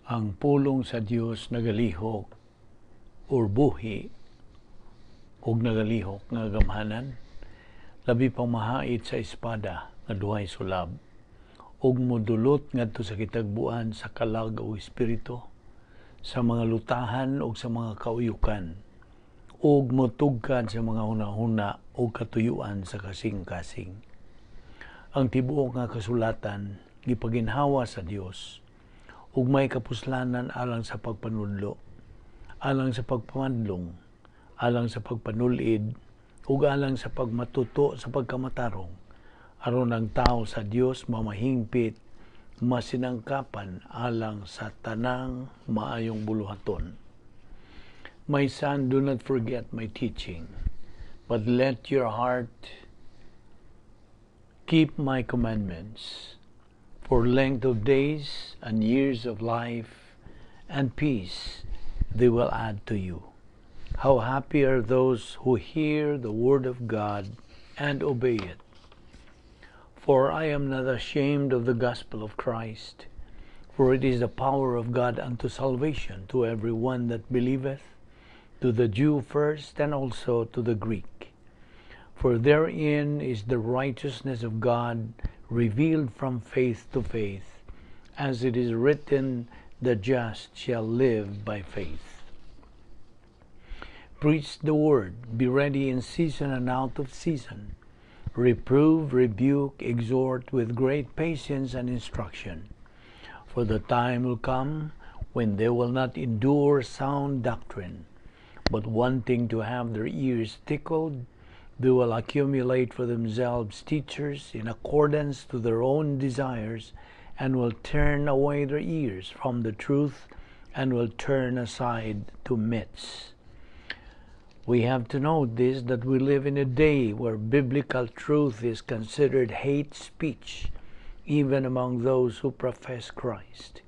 Ang pulong sa Dios nagalihok or buhi ug nagalihok nga gamhanan, labi pang mahait sa espada nga duhay sulab, ug modulot ngadto sa kitagbuan sa kalag o espiritu, sa mga lutahan ug sa mga kauyukan, ug motugkad sa mga hunahuna ug katuyuan sa kasing-kasing. Ang tibuok nga kasulatan gipaginhawa sa Dios ug may kapuslanan alang sa pagpanudlo, alang sa pagpamadlong, alang sa pagpanulid, ug alang sa pagmatuto sa pagkamatarong, aron ang tao sa Dios mamahingpit, masinangkapan alang sa tanang maayong buluhaton. My son, do not forget my teaching, but let your heart keep my commandments. For length of days and years of life and peace they will add to you. How happy are those who hear the word of God and obey it. For I am not ashamed of the gospel of Christ, for it is the power of God unto salvation to every one that believeth, to the Jew first and also to the Greek. For therein is the righteousness of God revealed from faith to faith, as it is written, "The just shall live by faith." Preach the word, be ready in season and out of season. Reprove, rebuke, exhort with great patience and instruction. For the time will come when they will not endure sound doctrine, but wanting to have their ears tickled, they will accumulate for themselves teachers in accordance to their own desires, and will turn away their ears from the truth and will turn aside to myths. We have to note this, that we live in a day where biblical truth is considered hate speech, even among those who profess Christ.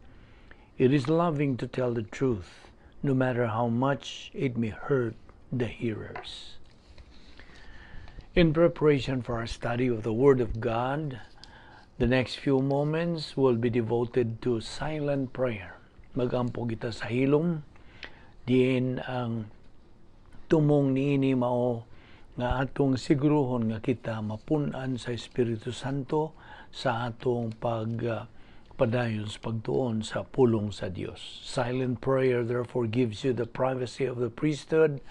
It is loving to tell the truth, no matter how much it may hurt the hearers. In preparation for our study of the Word of God, the next few moments will be devoted to silent prayer. Magampo kita sa hilom, diin ang tumong niini mao nga atong siguruhon nga kita mapun-an sa Espiritu Santo sa atong pag padayon sa pagtuon sa pulong sa Dios. Silent prayer therefore gives you the privacy of the priesthood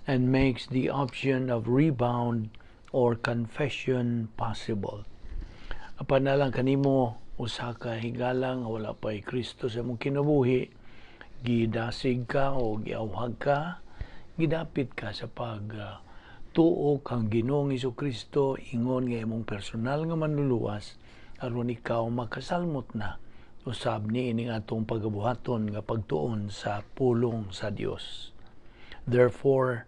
and makes the option of rebound or confession possible. Apan alang kanimo usa ka higala nga wala pa'y Kristo sa imong kinabuhi, gidasig ka o giawhag ka, gidapit ka sa pag tuo kang Ginoong Kristo ingon nga imong personal nga manluluwas, aron ikaw makasalmot na usab niining atong pagabuhaton nga pagtuon sa pulong sa Dios. Therefore,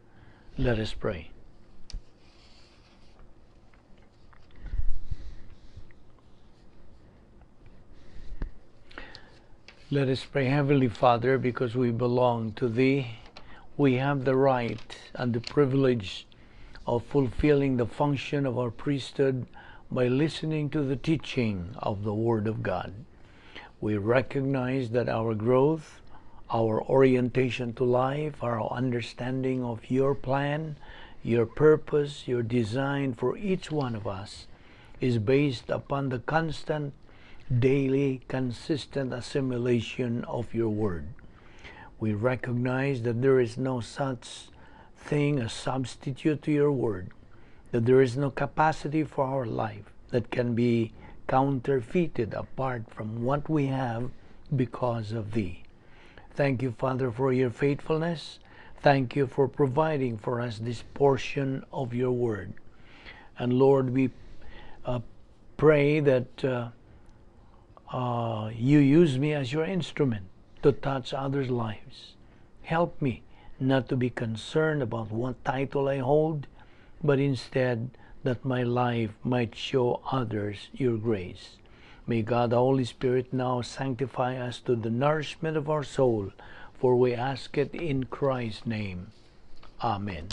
let us pray. Let us pray. Heavenly Father, because we belong to Thee, we have the right and the privilege of fulfilling the function of our priesthood by listening to the teaching of the Word of God. We recognize that our growth, our orientation to life, our understanding of your plan, your purpose, your design for each one of us is based upon the constant, daily, consistent assimilation of your Word. We recognize that there is no such thing as substitute to your Word, that there is no capacity for our life that can be counterfeited apart from what we have because of Thee. Thank you, Father, for your faithfulness. Thank you for providing for us this portion of your Word. And Lord, we pray that you use me as your instrument to touch others' lives. Help me not to be concerned about what title I hold, but instead that my life might show others your grace. May God the Holy Spirit now sanctify us to the nourishment of our soul, for we ask it in Christ's name. Amen.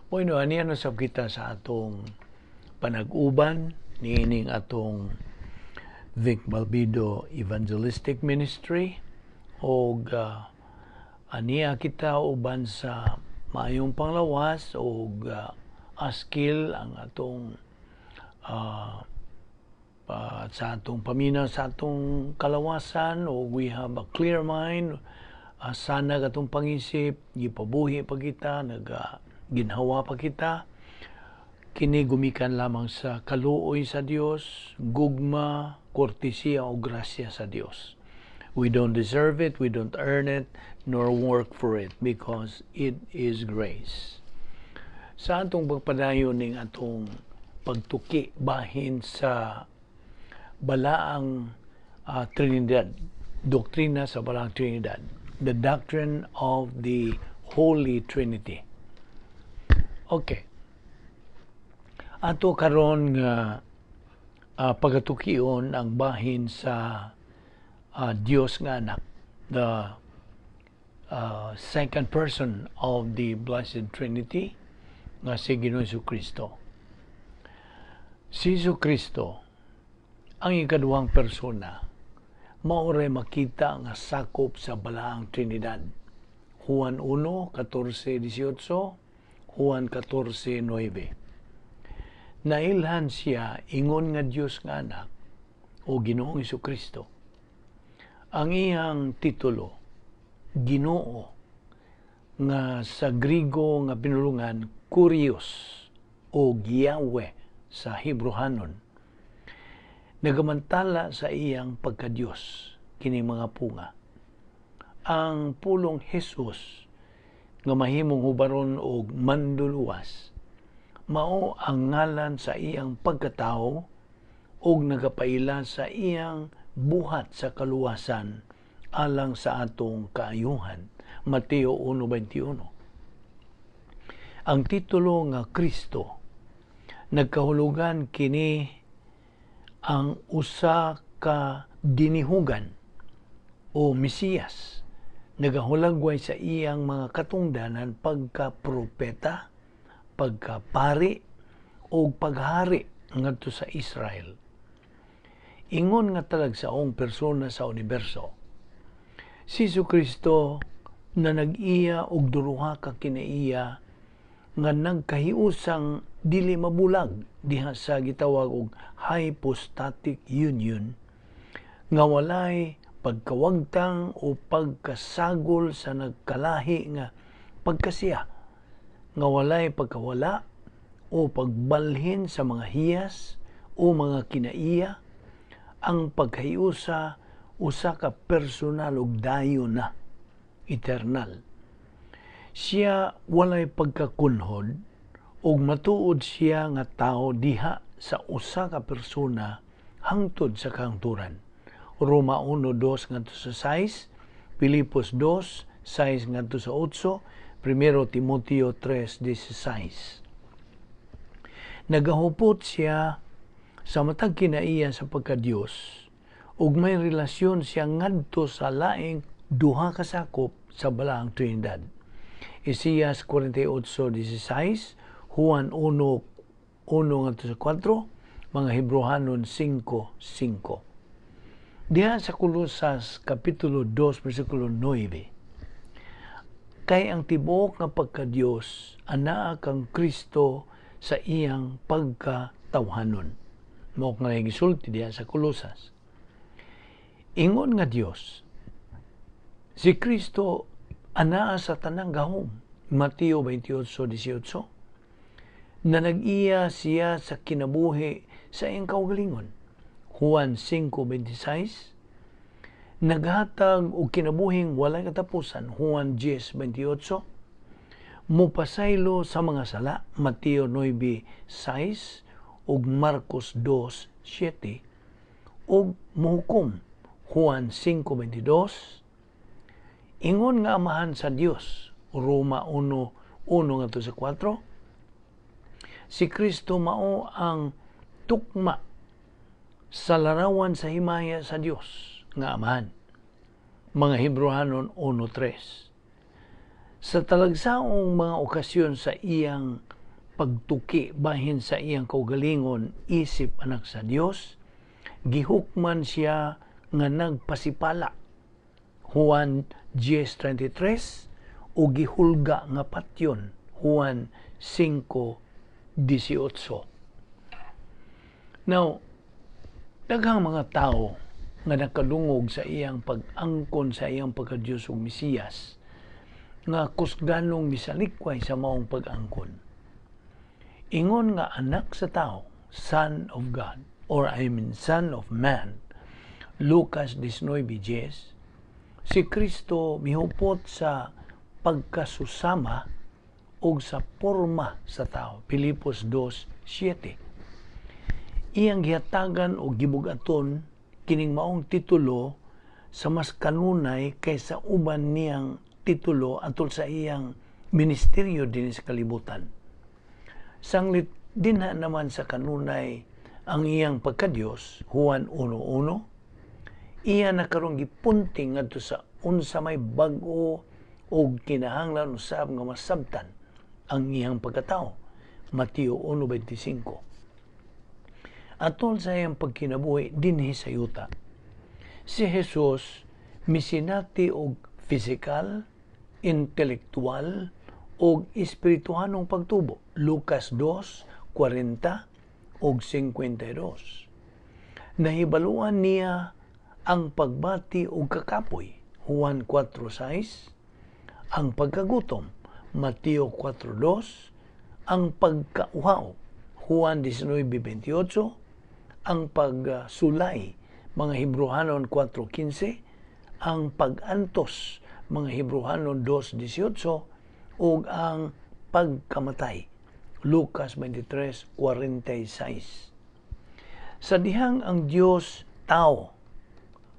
Bueno, aniya na sab kita sa atong panag-uban niining atong Vic Balbido Evangelistic Ministry og ania kita uban sa maayong panglawas og askil ang atong sa atong paminaw sa atong kalawasan o we have a clear mind, sanag atong pangisip, gipabuhi pa kita, naga ginhawa pa kita. Kini gumikan lamang sa kaluoy sa Dios, gugma, kortesiya o grasya sa Dios. We don't deserve it, we don't earn it, nor work for it because it is grace. Sa atong pagpadayon ning atong pagtuki bahin sa balaang Trinidad, doktrina sa balaang Trinidad, the doctrine of the Holy Trinity. Okay. Ato karon nga pagatukion ang bahin sa Dios nga anak, the second person of the Blessed Trinity nga si Ginoong Kristo. Si Hesus Kristo ang ikaduhang persona mao ray makita nga sakop sa balaang Trinidad. Juan 1:14-18, Juan 14:9. Nailhan siya ingon nga Dios nga anak o Ginoong Kristo. Ang iyang titulo, Ginoo, nga sa Grigo nga pinulungan Kurios o Yahweh sa Hebrehanon, nagamantala sa iyang pagkadiyos kini mga punga. Ang pulong Jesus nga mahimong hubaron og manduluwas mao ang ngalan sa iyang pagkatao ug nagapaila sa iyang buhat sa kaluwasan alang sa atong kaayuhan. Mateo 1:21. Ang titulo nga Kristo nagkahulugan kini ang usa ka dinihugan o Mesiyas, nagahulagway sa iyang mga katungdanan pagka-propeta, pagkapari o paghari ngadto sa Israel. Ingon nga talagsaong persona sa universo, si Kristo na nag-iya og duruha ka kinaiya nga nagkahiusang dili mabulag diha sa gitawag og hypostatic union nga walay pagkawagtang o pagkasagol sa nagkalahi nga pagkasiya, nga walay pagkawala o pagbalhin sa mga hiyas o mga kinaiya. Ang pagkahiusa usa ka personal ug dayon na eternal. Siya walay pagkakunhod ug matuod siya nga tao diha sa usa ka persona hangtod sa kahangturan. Roma 1:2 ngadto sa 6, Filipos 2:6 ngadto sa 8, 1 Timoteo 3:16. Nagahupot siya sa matag kinaiya sa pagkadiyos ug may relasyon siya ngadto sa laing duha ka sakop sa balaang Trinidad. Isaias 48:16, Juan 1:1 ngadto sa 4, mga Hebreohanon 5:5. Diha sa Kolosas Kapitulo 2 versikulo 9, kay ang tibuok nga pagkadiyos anaa kang Kristo sa iyang pagkatawhanon. Mao nga gisulti diha sa Kolosas. Ingon nga Dios, si Kristo anaa sa tanang gahom. Mateo 28:18, na nag-iya siya sa kinabuhi sa iyang kaugalingon. Juan 5:26, naghatag og kinabuhing walay katapusan. Juan 10:28, mupasaylo sa mga sala. Mateo 9:6 ug Marcos 2:7, ug muhukom. Juan 5:22. Ingon nga amahan sa Dios. Roma 1:1 ngadto sa 4. Si Kristo mao ang tukma sa larawan sa himaya sa Dios nga amahan. Mga Hebreohanon 1:3. Sa talagsaong mga okasyon sa iyang pagtuki bahin sa iyang kaugalingon isip anak sa Dios, Gihukman siya nga nagpasipala, Juan 10:33, o gihulga nga patyon, Juan 5:18. Now, daghang mga tao nga nakadungog sa iyang pag-angkon sa iyang pagka-Diyos ug Mesiyas nga kusganong misalikway sa maong pag-angkon. Ingon nga anak sa tao, Son of God, or I mean Son of Man, Lucas 19:10, si Kristo mihupot sa pagkasusama o sa porma sa tao, Filipos 2:7. Iyang gihatagan o gibugaton kining maong titulo sa mas kanunay kaysa uban niyang titulo atol sa iyang ministeryo din sa kalibutan. Sanglit dinha naman sa kanunay ang iyang pagkadiyos, Juan 1:1, iya na karong gipunting ngadto sa unsa may bag-o og kinahanglan usab nga masabtan ang iyang pagkatao, Mateo 1:25. Atol sa iyang pagkinabuhi dinhi sa yuta, si Jesus misinati og physical, intelektual og espirituhanong pagtubo, Lucas 2:40 ug 52. Nahibaluan niya ang pagbati og kakapoy, Juan 4:6, ang pagkagutom, Mateo 4:2, ang pagkauhaw, Juan 19:28, ang pagsulay, Mga Hebrohanon 4:15, ang pag-antos, Mga Hebrohanon 2:18, ug ang pagkamatay, Lucas 23:46. Sa dihang ang Dios tao,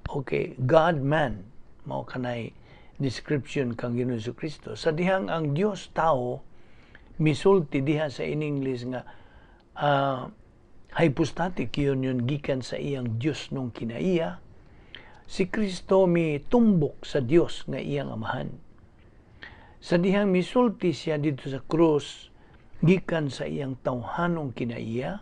okay, God man, mao kanay description kang Ginoong Kristo. Sa dihang ang Dios tao misulti diha sa in English nga hypostatic union gikan sa iyang Dios nung kinaiya, si Kristo mi tumbok sa Dios nga iyang Amahan. Sa dihang misulti siya dito sa krus gikan sa iyang tawhanong kinaiya,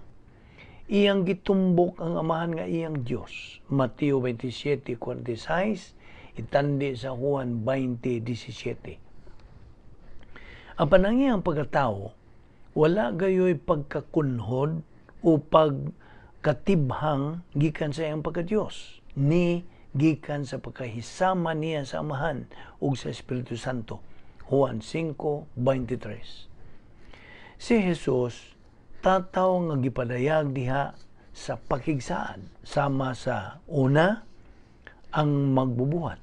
iyang gitumbok ang Amahan nga iyang Dios. Mateo 27:46, itandi sa Juan 20:17. Apan ang iyang pagkatao, wala gayoy pagkakunhod o pagkatibhang gikan sa iyang pagka-Diyos, ni gikan sa pagkahisama niya sa Amahan ug sa Espiritu Santo. Juan 5:23. Si Jesus tataw nga gipadayag diha sa pakigsaad sama sa una, ang magbubuhat.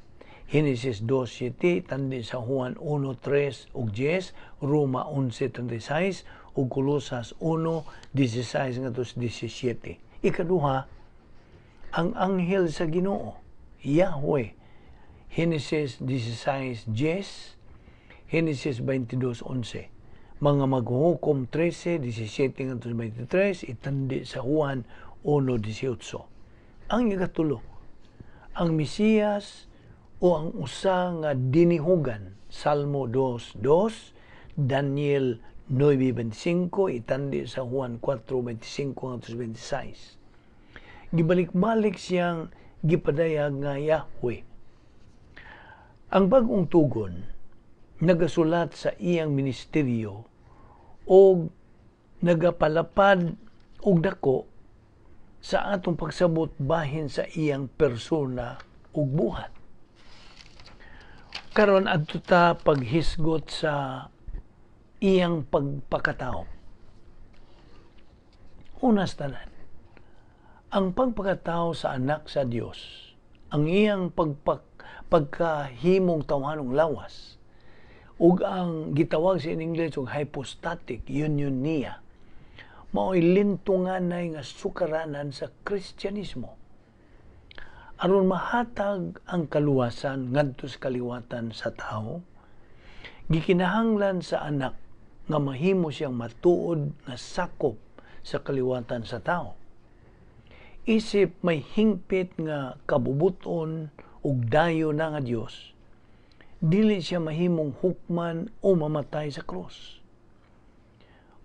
Henesis 2:7, tandi sa Juan 1:3 ug 10, Roma 11:36 ug Kolosas 1:16 ngadto 17. Ikaduha, ang anghel sa Ginoo, Yahweh. Henesis 16:10, Henesis 22:11. Mga Maghuhukom 13:17 ngadto 23, itandi sa Juan 1:18. Ang ikatulo, ang Mesiyas o ang usa nga dinihugan, Salmo 2:2, Daniel 9:25, itandi sa Juan 4:25 ngadto 26. Gibalik-balik siyang gipadayag nga Yahweh. Ang Bagong Tugon nagasulat sa iyang ministeryo og nagapalapad og dako sa atong pagsabot bahin sa iyang persona ug buhat. Karon adto ta paghisgot sa iyang pagpakatao. Unas tanan, ang pagpakatao sa anak sa Dios, ang iyang pagkahimong tawhanong lawas, ug ang gitawag sa in English og hypostatic union niya, mao'y lintunganay nga sukaranan sa Kristyanismo aron mahatag ang kaluwasan ngadto sa kaliwatan sa tao. Gikinahanglan sa anak nga mahimo siyang matuod nga sakop sa kaliwatan sa tao. Isip may hingpit nga kabubuton ug dayo na nga Dios, dili siya mahimong hukman o mamatay sa krus.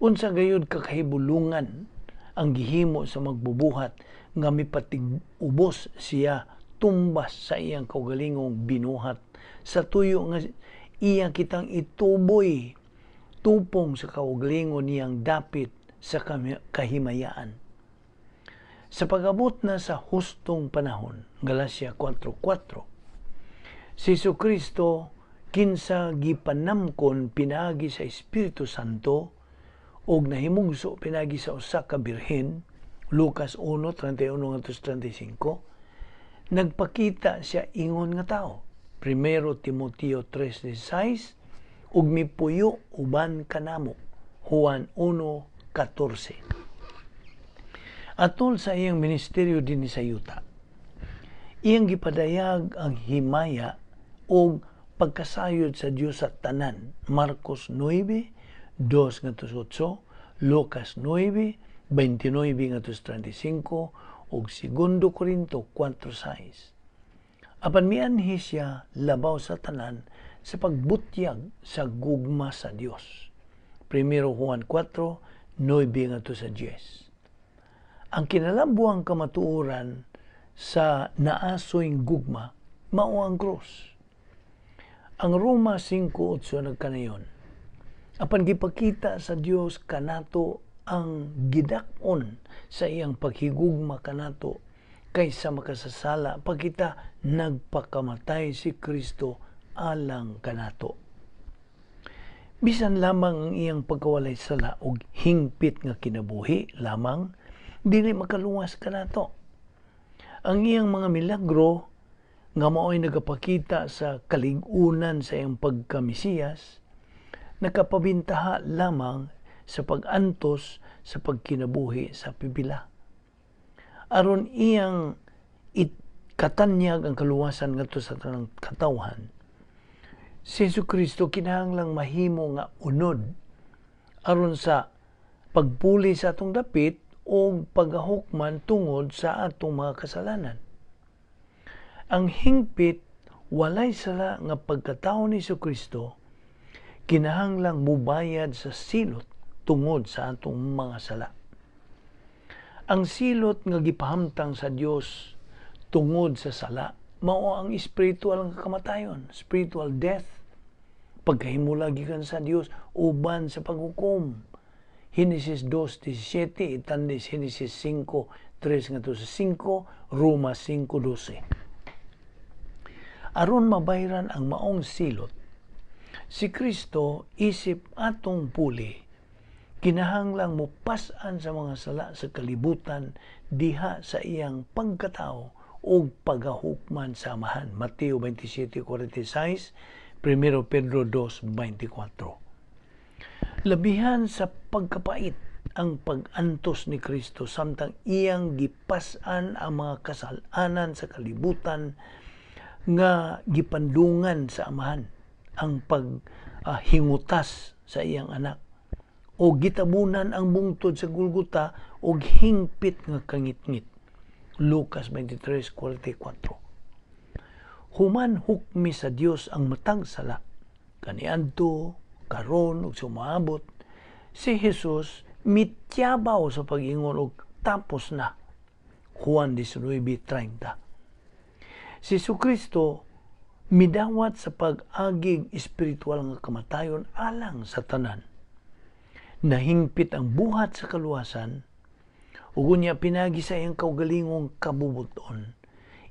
Unsa gayud kakahibulungan ang gihimo sa magbubuhat nga mipatig-ubos siya tumbas sa iyang kaugalingong binuhat sa tuyo nga iya kitang ituboy tupong sa kaugalingon niyang dapit sa kahimayaan. Sa pag-abot na sa hustong panahon, Galacia 4:4, si Kristo kinsa gipanamkon pinaagi sa Espiritu Santo og nahimugso pinaagi sa usa ka birhen, Lucas 1:31-35, nagpakita siya ingon nga tao. 1 Timoteo 3:16, ug mipuyo uban kanamo. Juan 1:14. Atol sa iyang ministeryo dinhi sa yuta, iyang gipadayag ang himaya og pagkasayod sa Dios sa tanan. Marcos 9:2-8, Lucas 9:29-35 ug 2 Corinto 4:6. Apan mianhi siya labaw sa tanan sa pagbutyag sa gugma sa Dios. 1 Juan 4:9-10. Ang kinalabuang kamatuoran sa naasoy gugma mao ang krus. Ang Roma 5:8 nagkanayon, apan gipakita sa Dios kanato ang gidak-on sa iyang paghigugma kanato kaysa makasasala pagkita nagpakamatay si Kristo alang kanato. Bisan lamang ang iyang pagkawalay sala og hingpit nga kinabuhi lamang dili makaluwas kanato. Ang iyang mga milagro nga mao'y nagapakita sa kalig-unan sa iyang pagkamisiyas nakapabintaha lamang sa pag-antos sa pagkinabuhi sa pipila. Aron iyang katanyag ang kaluwasan ngadto sa tanang katawhan, si Jesu Kristo kinahanglang mahimo nga unod aron sa pagpuli sa atong dapit o paghukman tungod sa atong mga kasalanan. Ang hingpit walay sala nga pagkatao ni Kristo kinahanglang mubayad sa silot tungod sa atong mga sala. Ang silot nga gipahamtang sa Dios tungod sa sala mao ang spiritual nga kamatayon, spiritual death. Pagkahimula gikan sa Dios uban sa paghukom. Henesis 2:17, itandis Henesis 5:3-5, Roma 5:12. Aron mabayran ang maong silot, si Kristo isip atong puli kinahanglang mopas-an sa mga sala sa kalibutan diha sa iyang pagkatao ug pagahukman sa Amahan. Mateo 27:46, 1 Pedro 2:24. Labihan sa pagkapait ang pag-antos ni Kristo samtang iyang gipas-an ang mga kasalanan sa kalibutan nga gipandungan sa Amahan ang paghingutas sa iyang anak o gitabunan ang bungtod sa Golgota og hingpit nga kangitngit. Lucas 23:44. Human hukmi sa Dios ang matag sala kaniadto, karon ug sumaabot, si Jesus mityabaw sa pag-ingon og "Tapos na." Juan 19:30. Si Kristo midawat sa pag-agig espiritual nga kamatayon alang sa tanan. Nahingpit ang buhat sa kaluwasan ug unya pinagi sa iyang kaugalingong kabubuton,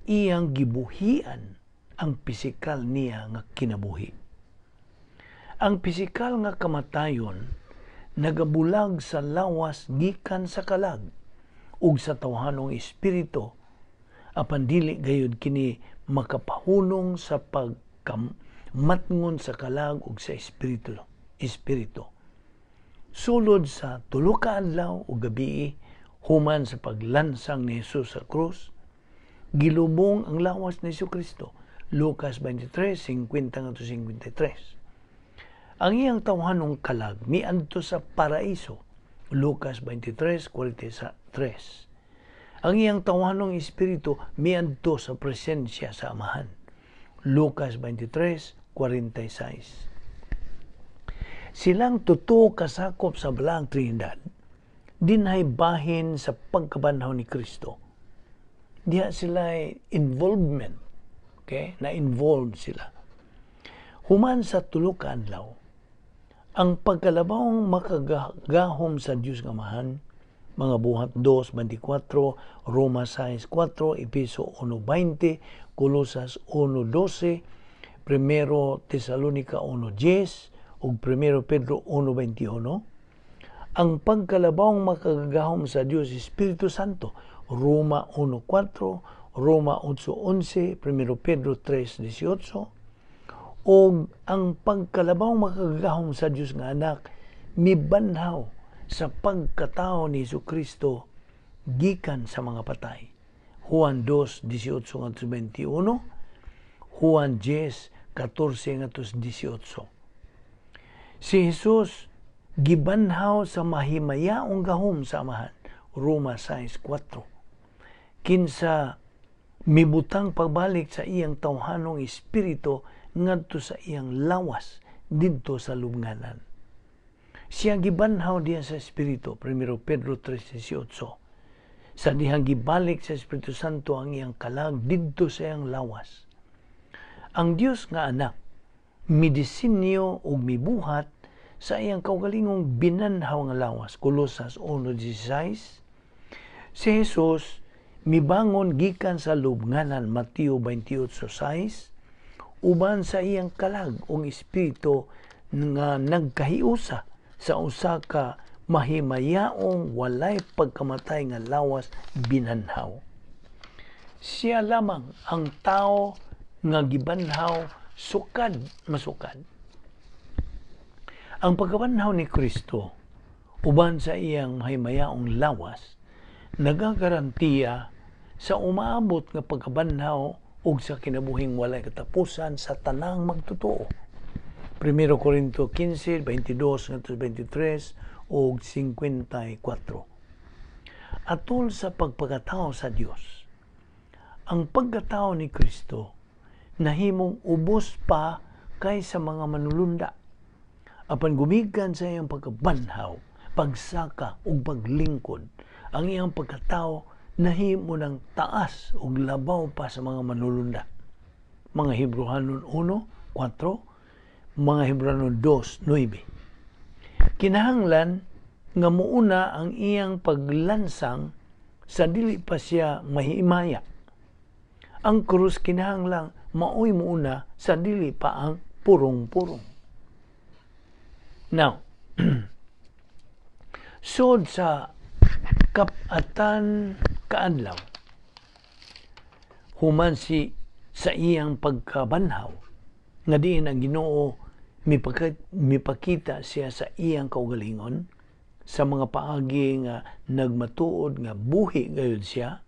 iyang gibuhian ang pisikal niya nga kinabuhi. Ang pisikal nga kamatayon nagabulag sa lawas gikan sa kalag ug sa tawhanong espiritu, apan dili gayud kini makapahunong sa pagkamatngon sa kalag ug sa espiritu. Sulod sa 3 ka adlaw ug gabii human sa paglansang ni Jesus sa krus, gilubong ang lawas ni Kristo. Lucas 23:50-53. Ang iyang tawhanong kalag miadto sa paraiso. Lucas 23:43. Ang iyang tawhanong espiritu miadto sa presensya sa Amahan. Lucas 23:46. Silang totoo kasakop sa Balaang Trinidad, dinhay bahin sa pagkabanhaw ni Kristo. Diha sila involvement. Okay? Na-involved sila. Human sa 3 ka adlaw, ang pagkalabawng makagahom sa Dios nga Amahan, Mga Buhat 2:24, Roma 6:4, Epeso 1:20, Colosas 1:12, Primero Tesalonica 1:10, ug Primero Pedro 1:21. Ang pagkalabawng makagagahom sa Dios Espiritu Santo, Roma 1:4, Roma 8:11, Primero Pedro 3:18, ug ang pagkalabawng makagagahom sa Dios nga Anak mibanhaw sa pagkatao ni Jesucristo gikan sa mga patay. Juan 2:18 ngadto 21, Juan 10:14 ngadto 18. Si Jesus gibanhaw sa mahimayaong gahom sa Amahan, Roma 6:4. Kinsa mibutang pagbalik sa iyang tawhanong espiritu ngadto sa iyang lawas didto sa lubnganan. Siya gibanhaw diya sa espiritu, 1 Pedro 3:18. Sa dihang gibalik sa Espiritu Santo ang iyang kalag didto sa iyang lawas. Ang Dios nga Anak midisenyo ug mibuhat sa iyang kaugalingong binanhaw nga lawas, Colosas 1:16. Si Jesus mibangon gikan sa lubnganan, Mateo 28:6, uban sa iyang kalag ug espiritu nga nagkahiusa sa usa ka mahimayaong walay pagkamatay nga lawas binanhaw. Siya lamang ang tao nga gibanhaw sukad masukad. Ang pagkabanhaw ni Kristo uban sa iyang mahimayaong lawas nagagarantiya sa umaabot nga pagkabanhaw ug sa kinabuhing walay katapusan sa tanang magtotoo. 1 Corinto 15:22 ngadto 23 ug 54. Atol sa pagpakatao sa Dios, ang pagkatao ni Kristo nahimong ubos pa kaysa mga manulunda. Apan gumikan sa iyang pagkabanhaw, pagsaka ug paglingkod, ang iyang pagkatao nahimo ng taas ug labaw pa sa mga manulunda. Mga Hebreohanon 1:4, Mga Hebreohanon 2:9. Kinahanglan nga muuna ang iyang paglansang sa dili pa siya mahimaya. Ang krus kinahanglan maoy muuna sa dili pa ang purong-purong. Now, sod sa kapatan kaadlaw, human si sa iyang pagkabanhaw, nga diin ang Ginoo mipakita siya sa iyang kaugalingon sa mga paagi nga nagmatuod nga buhi gayud siya,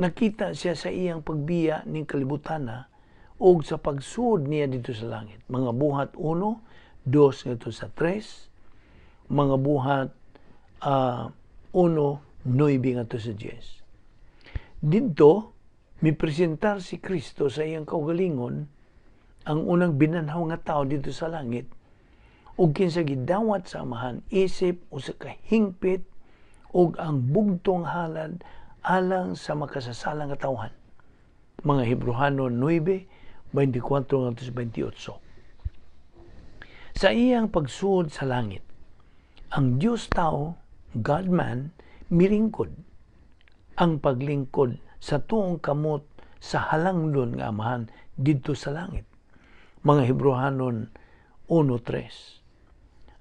nakita siya sa iyang pagbiya ning kalibutana ug sa pagsuod niya dito sa langit. Mga Buhat 1:2 ngadto sa 3, Mga Buhat 1:9 ngadto sa 10. Didto mipresentar si Kristo sa iyang kaugalingon, ang unang binanhaw nga tao dito sa langit, ug kinsa gidawat sa Amahan isip usa ka hingpit ug ang bugtong halad alang sa makasasalang katawhan. Mga Hebreohanon 9:24 ngadto sa 28. Sa iyang pagsuod sa langit, ang Dios tao, God-man, milingkod. Ang paglingkod sa tuong kamot sa halangdon nga Amahan didto sa langit. Mga Hebreohanon 1:3.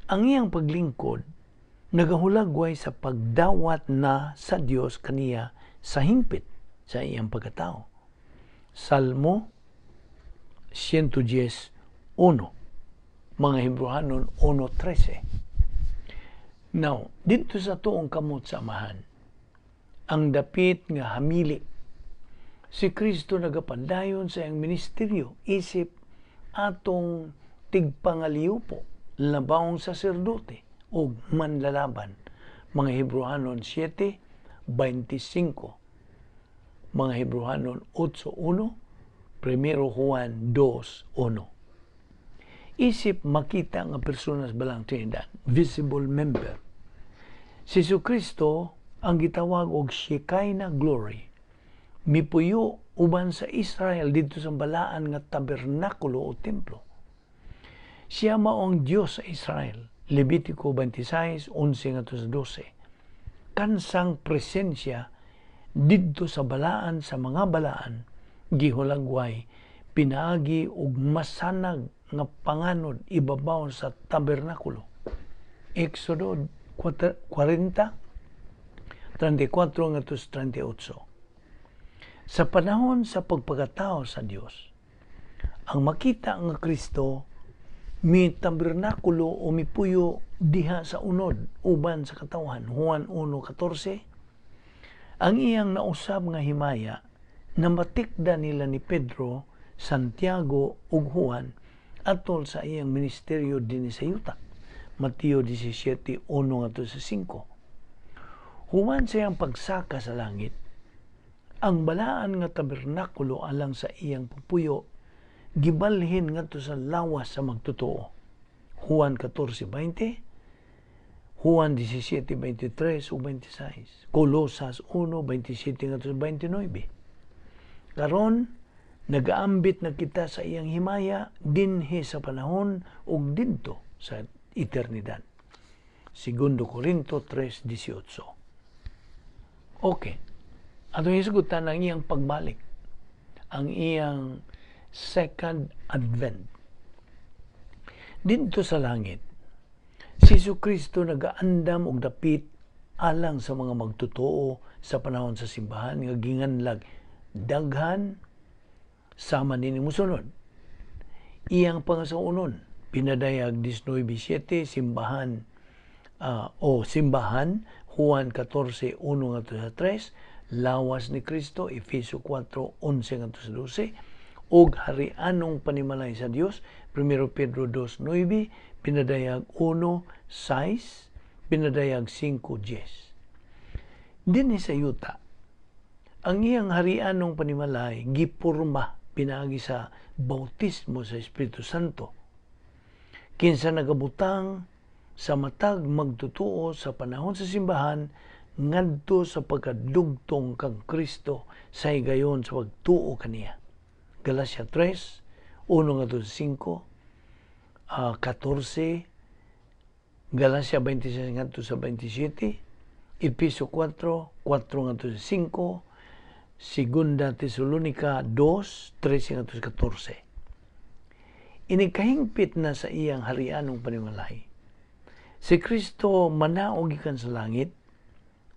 Ang iyang paglingkod nagahulagway sa pagdawat na sa Dios kaniya sa hingpit sa iyang pagkatao. Salmo 110:1. Mga Hebreohanon 1:13. Now, dito sa tuong kamot sa Amahan, ang dapit nga hamili, si Kristo nagapadayon sa iyang ministeryo isip atong tigpangaliupo, labawong saserdote o manlalaban. Mga Hebreohanon 7:25, Mga Hebreohanon 8:1, 1 Juan 2:1. Isip makita nga personas balang Trinidad, visible member. Si Jesucristo ang gitawag og Shekinah glory. Mipuyo uban sa Israel didto sa balaan nga tabernakulo o templo. Siya mao ang Dios sa Israel. Levitico 26:11 ngadto sa 12. Kansang presensya didto sa balaan sa mga balaan gihulagway pinaagi og masanag nga panganod ibabaw sa tabernakulo. Exodo 40:34 ngadto sa 38. Sa panahon sa pagpakatao sa Dios, ang makita nga Kristo mi tabernakulo o mipuyo diha sa unod uban sa katawhan. Juan 1:14. Ang iyang nausab nga himaya na matikda nila ni Pedro, Santiago ug Juan atol sa iyang ministeryo dinhi sa yuta. Mateo 17:1 ngadto sa 5. Human sa iyang pagsaka sa langit, ang balaan nga tabernakulo alang sa iyang pupuyo gibalhin ngadto sa lawas sa magtotoo. Juan 14:20, Juan 17:23 ug 26, Colosas 1:27 ngadto sa 29. Karon nagaambit na kita sa iyang himaya dinhi sa panahon ug didto sa eternidad. Segundo Corinto 3:18. Okay. Atong hisgutan ang iyang pagbalik, ang iyang second advent. Didto sa langit, si Kristo nagaandam og dapit alang sa mga magtotoo sa panahon sa simbahan nga ginganlag daghan sama nini musunod. Iyang pangasaunon, Pinadayag 19:7, simbahan o simbahan, Juan 14:1 ngadto sa 3, lawas ni Kristo, Efeso 4:11 ngadto sa 12, ug harianong panimalay sa Dios, 1 Pedro 2:9, Pinadayag 1:6, Pinadayag 5:10. Dinhi sa yuta, ang iyang harianong panimalay gipurma pinaagi sa bautismo sa Espiritu Santo, kinsa nagabutang sa matag magtotoo sa panahon sa simbahan ngadto sa pagkadugtong kang Kristo sa higayon sa pagtuo kaniya. Galacia 3, 1 ngadto sa 5, 14, Galacia 26 ngadto sa 27, Epeso 4, 4 ngadto sa 5, Segunda Tesalonica 2, 13 ngadto sa 14. Inikahingpit na sa iyang harianong panimalay, si Kristo manaog gikan sa langit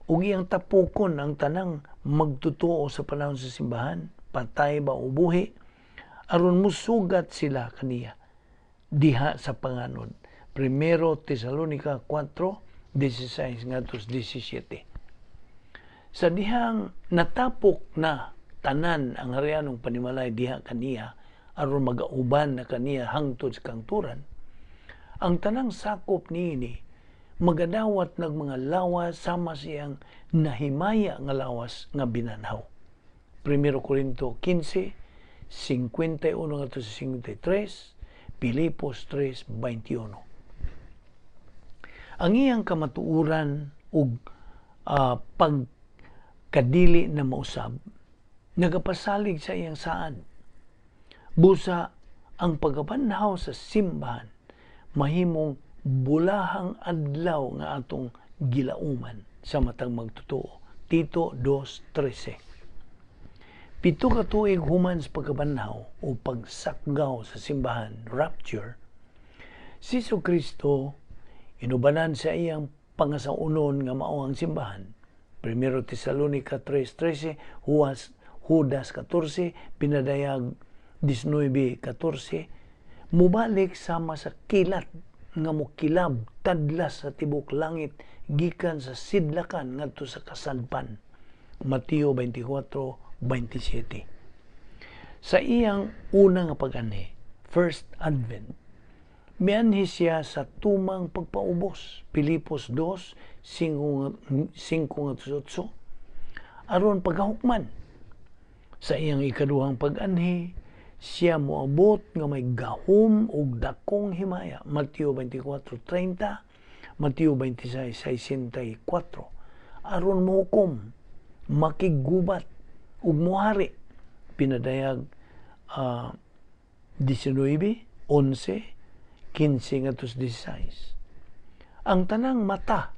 ug iyang tapukon ang tanang magtotoo sa panahon sa simbahan, patay ba o buhi, aron musugat sila kaniya diha sa panganod. Primero Tesalonica 4:16 ngadto sa 17. Sa dihang natapok na tanan ang harianong panimalay diha kaniya aron magauban na kaniya hangtod sa kangturan, ang tanang sakop niini magadawat ng mga lawas sama siyang nahimaya nga lawas nga binanhaw. 1 Corinto 15, 51 ngadto sa 53, Filipos 3:21. Ang iyang kamatuoran ug pagkadili na mausab nagapasalig sa iyang saad. Busa ang pagkabanhaw sa simbahan mahimong bulahang adlaw nga atong gilauman sa matang magtotoo. Tito 2:13. 7 ka tuig human sa pagkabanhaw o pagsakgaw sa simbahan, rapture, si Kristo inubanan sa iyang pangasaunon nga mao ang simbahan. 1 Tesalonica 3:13, Judas 14, Pinadayag 19:14, mubalik sama sa kilat nga mokilab tadlas sa tibok langit gikan sa sidlakan ngadto sa kasadpan. Mateo 24:27. Sa iyang una nga pag-anhi, first advent, mianhi siya sa tumang pagpaubos, Filipos 2:5 8, aron paghukman. Sa iyang ikaduhang pag-anhi, siya moabot nga may gahom ug dakong himaya, Mateo 24:30, Mateo 26:64, aron mohukom, makiggubat ug muhari. Pinadayag 19, 11, 15 ngadto 16. Ang tanang mata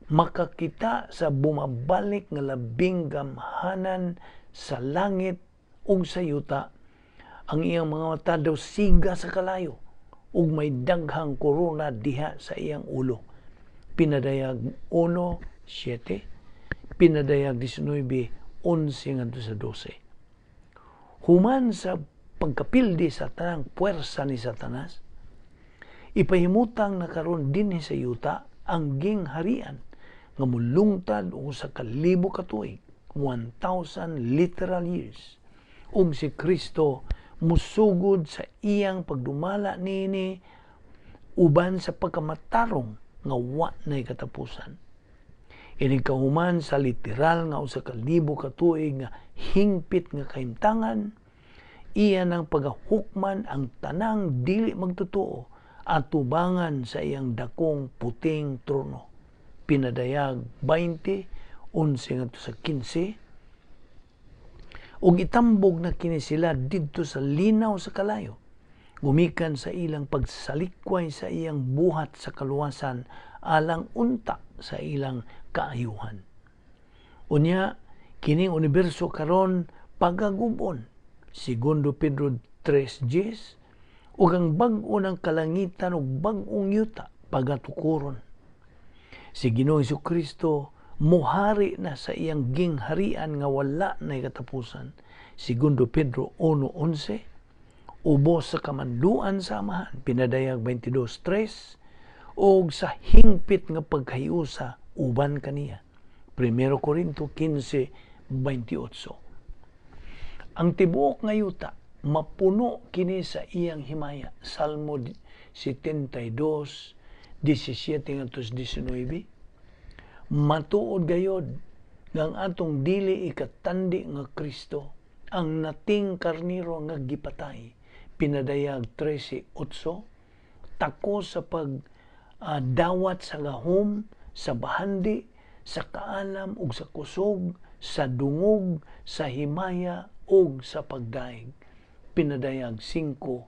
makakita sa bumabalik nga labing gamhanan sa langit ug sa yuta. Ang iyang mga mata daw siga sa kalayo ug may daghang korona diha sa iyang ulo. Pinadayag 1:7, Pinadayag 19:11 ngadto sa 12. Human sa pagkapildi sa tanang puwersa ni Satanas, ipahimutang na karon dinhi sa yuta ang gingharian nga mulungtad og 1000 ka tuig, 1,000 literal years, ug si Kristo musugod sa iyang pagdumala niini uban sa pagkamatarong nga wa nay katapusan. Inig kahuman sa literal nga 1000 ka tuig nga hingpit nga kahimtangan, iya nang pagahukman ang tanang dili magtotoo atubangan sa iyang dakong puting trono. Pinadayag 20, 11 ngadto sa 15. Ug itambog na kini sila didto sa linaw sa kalayo, gumikan sa ilang pagsalikway sa iyang buhat sa kaluwasan alang unta sa ilang kaayuhan. Unya, kining universo karon pagagubon, Segundo Pedro 3:10, ug ang bag-o ng kalangitan ug bag-ong yuta pagatukuron. Si Ginoong Kristo muhari na sa iyang gingharian nga wala na katapusan. Segundo Pedro 1:11, ubos sa kamanduan sa Amahan, Pinadayag 22:3, ug sa hingpit nga pagkahiusa uban kaniya. 1 Corinto 15:28. Ang tibuok nga yuta mapuno kini sa iyang himaya. Salmo 72, 17 ngadto 19. Matuod gayod nga ang atong dili ikatandi nga Kristo ang nating karniro nga gipatay. Pinadayag 13:8, tako sa pag dawat sa gahom, sa bahandi, sa kaalam ug sa kusog, sa dungog, sa himaya ug sa pagdaig. Pinadayag 5.